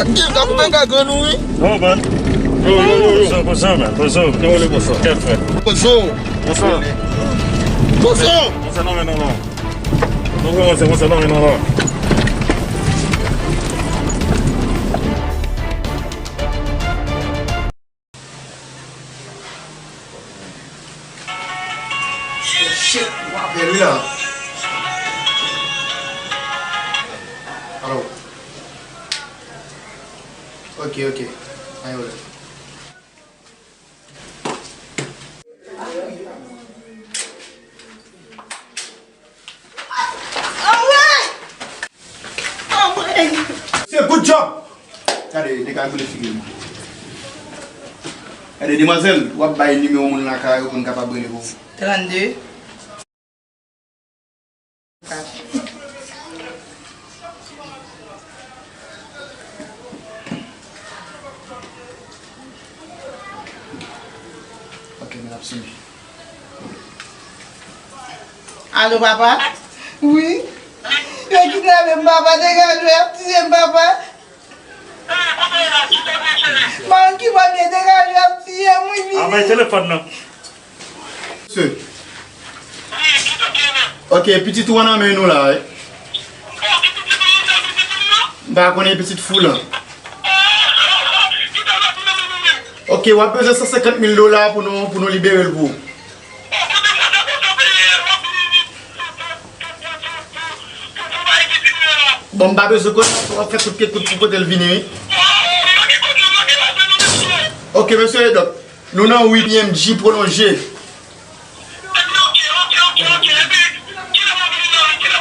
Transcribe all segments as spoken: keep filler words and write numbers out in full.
Ak ki sa pou pèk a grann ou, wi? Non, man. Yo, yo, yo, yo. Pozo, pozo, man. Pozo. Yo, le pozo. Kèt frè. Pozo. Pozo. Pozo. Pozo, non, men non, non. Non, non, se pozo, non, men non, non. Shit, w apèl wi la. Alo. Ok, ok. Anyen pwoblèm. Anmwey! Anmwey! Se good job! Gade, dekagoule figi m. Gade, demwazèl, w ap bay nimewo moun lakay ou pou n kapab rele pou ou. Trannde. Ok, men ap sone. Alo, papa? Wi? Yo kidnape m, papa. Degaje w, y ap tiye m, papa. Ban ki bò m ye, degaje, y ap tiye m, wi, vini. Anmwey, telefòn nan. Se. Ok, pitit ou an nan men nou la, wi. M pa konnen pitit fou lan. Ok, w ap bezwen san senkant mil dola pou nou, pou nou libere l pou ou. Bon, m pa bezwen konnen w ap fè kout pye kout pou kote l vini, wi. Ok, mesye, donk, nou nan wi B M G pwolonje.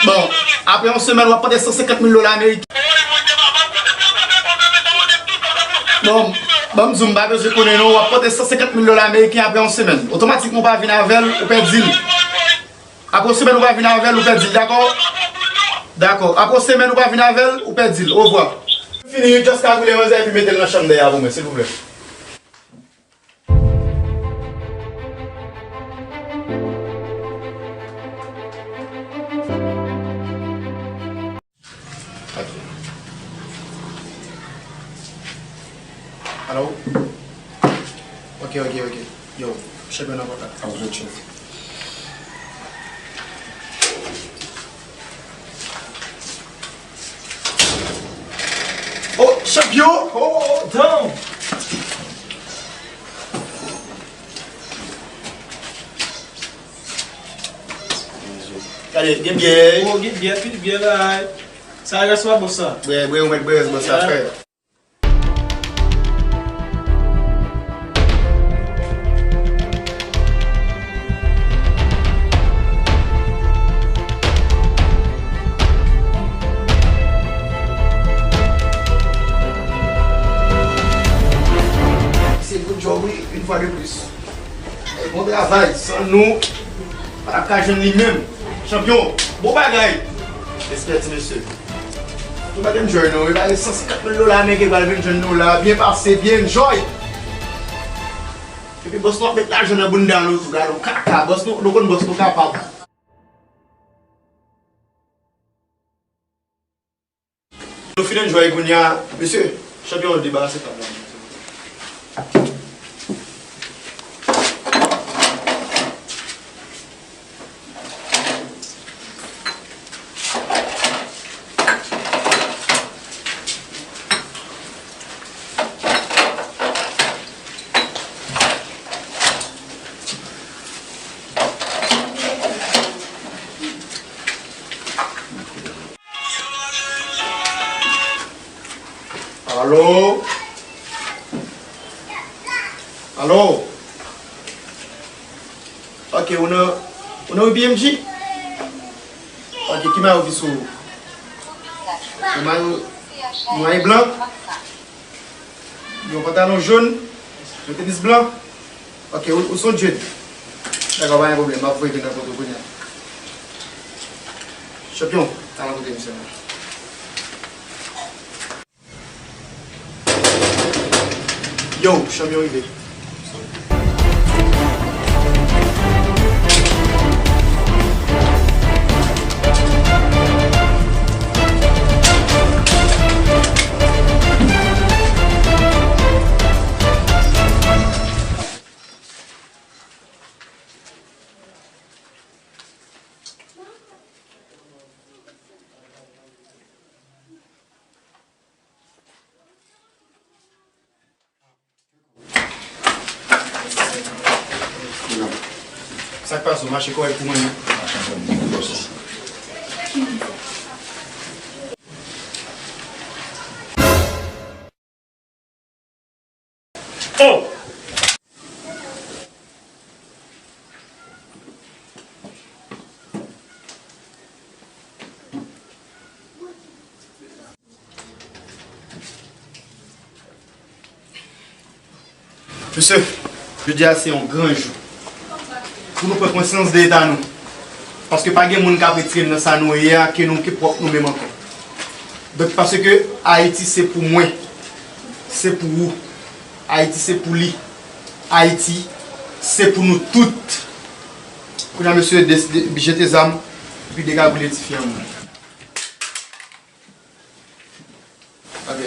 Bon, apre yon semèn, w ap pote san senkant mil dola ameriken. Bon, ban m di w, m pa bezwen konnen non, w ap pote san senkant mil dola ameriken apre yon semèn. Otomatikman, w pa vin avè l, ou pèdi l. Apre yon semèn, ou pa vin avè l, ou pèdi l, dakò? Dakò. Apre yon semèn, ou pa vin avè l, ou pèdi l. Ovwa. Fini, just ka boule manzè epi mete l nan chanm dèyè a pou mwen, silvouplè. Ok. Alo? Ok, ok, ok. Yo, chèf nan pòt la. Ap vle chèf. Oh, chèf yo! Oh, oh, oh, down! Gen byè. Oh, gen byè, pil byè la. Sa rès pa bòs sa. Bwè, bwè, ou mèt bwè rès bòs sa, frè. Se good job, wi, une fois de plus. Bon travay, san nou, pa t ap ka jwenn li menm. Chanpyon, bon bagay. Respè ti mesye. Nou pa t enjoy non, wi, pa gen san senkant mil dola ameriken pral vin jwenn nou la, byen pase, byen enjoy. Epi bòs nou ap met lajan nan bounda nou tou, gade yon kaka, bòs nou, nou konn bòs nou kapab. Nou fin enjoy kounye a, mesye, chanpyon debarase tab la. Alo? Alo? Ok, ou nan, ou nan U P M G? Ok, ki mayo ki sou ou? Yon mayo, yon mayo blan? Yon pantalon jòn? Yon tenis blan? Ok, ou, ou se yon Jude. Dakò, pa gen pwoblèm, m ap voye vin nan kote w kounye a. Chanpyon, al nan kote misye la. Yo, chanpyon rive. Sa k pase, w mache kòrèk pou mwen, non? Oh! Mesye, jodi a se yon gran jou pou nou pran konsyans de eta nou. Paske pa gen moun k ap retire n nan sa nou ye a ke nou ke pwòp nou menm ankò. Donk, paske Ayiti se pou mwen, se pou ou, Ayiti se pou li, Ayiti se pou nou tout. Kounye a, mesye, de, de, jete zam, epi dekagoule tifi an moun. Ok.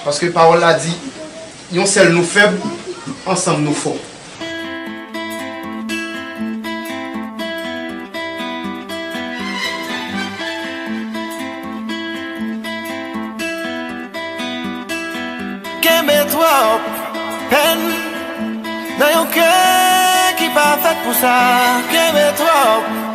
Paske pawòl la di, yon sèl nou fèb, ansanm nou fò. Kenbe twòp pèn nan yon kè ki pa fèt pou sa. Kenbe twòp